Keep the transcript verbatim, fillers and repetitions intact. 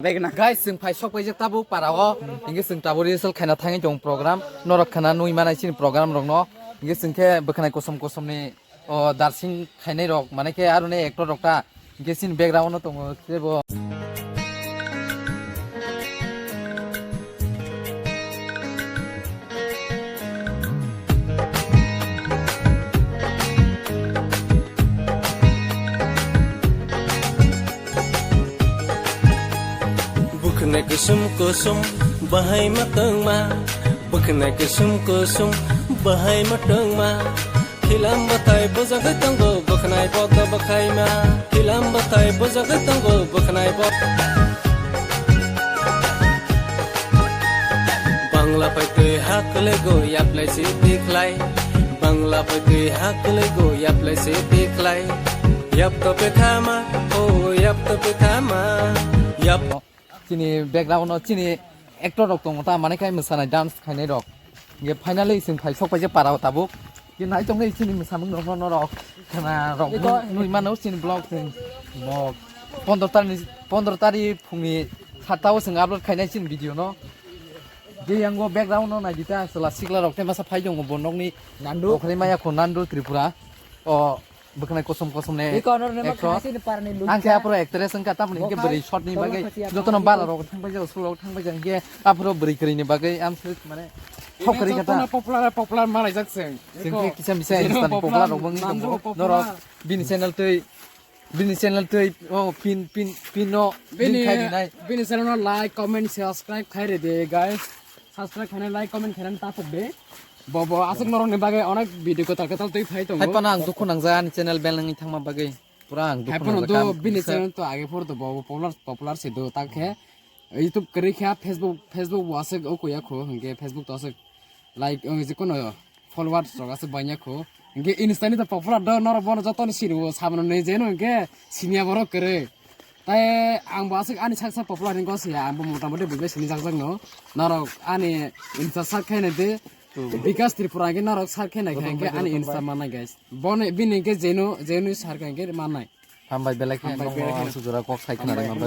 Guys, chwng phai sok paijak tabuk para o. Hinkhe chwng tabuk rehearsal khaina thangwi tong program. Norok khana nui manai chini program rokno. Hinkhe chwng khe bwkhanai kosom kosom ni o darsing khainai rok, mane khe aroni actor rok ta. Hinkhe chini background no tongo tebo. Bwkhnai kusum kusum bahai ma tongma, bwkhnai kusum kusum bahai ma tongma. Khilam bwthai bujagwi tongo bwkhnai bodo bwkhaima. Khilam bwthai bujagwi tongo bwkhnai bo. Bangla paitwi haklego yaplai si tikhlai. Bangla paitwi haklego yaplai si tikhlai. Yap to pethama, oh yap to pethama. Yap. Chini background no chini actor rok tongo ta, mane khai mwsanai dance khainai rok. Hinkhe finally chwng phai sok paijak para o tabuk. Hinkhe nai tongwi chini mwsamung rok no norok khana rok nui mano chini vlog chwng bo pondro tarikh ni, pondro tarikh phungni satta o chwng upload khainai chini video no. Hinkhe yango background no naidi ta, chwla sikla rok tei masa phai tongo bo nokni Nandu. Okhoroi maya kho Nandu Tripura. O Bwkhanai kosom kosom ne Iko norok ne actor. Makhang sini parni lukha. Ang khe aphuru actress wngkha, tamoni hwnkhe bwrwi short ni bagwi jotono bara rok thang paijak, school rok thang paijak, hwnkhe aphuru bwrwi kwrwi ni bagwi ang se mane thok kwrwi kha ta. Popular, popular malaijak chwng. Chwng khe kisa misa Insta ni popular rok wngwi tongo. Norok bini channel twi, bini channel twi, o pin, pin, pin no bini khai rinai. Bini channel no like, comment, subscribe khai ridi guys. Subscribe khainai, like, comment khainai ta thok de. Bo, bo, aswk norokni bagwi onek video kwtal kwtal twi phai tongo. Hai phano ang dukhu nangjak ani channel bel wngwi thangma bagwi. Pura ang dukhu nangjak. Hai phano do bini channel to age phor do bo popular, popular se do ta khe. YouTube kwrwi kha, Facebook, Facebook bo aswk o kuya kho, hinkhe Facebook to aswk like, o, je kono followers rok aswk banya kho. Hinkhe Insta ni to popular do, norok bono jotono sini o, sabono ni jeno hinkhe siniya borok kwrwi. Tai ang bo aswk ani sak sak popular ni gos ya, ang bo mota moti buibai sini jak jak no. Norok ani Insta search khaina de, Bikas Tripura ke norok search khaina khe ani Insta manai guys. Boni bini ke jeno, jeno search khaina ke manai. Hambai belai khe. Hambai nongo belai khe. Ang sujura kok sai khna rwma.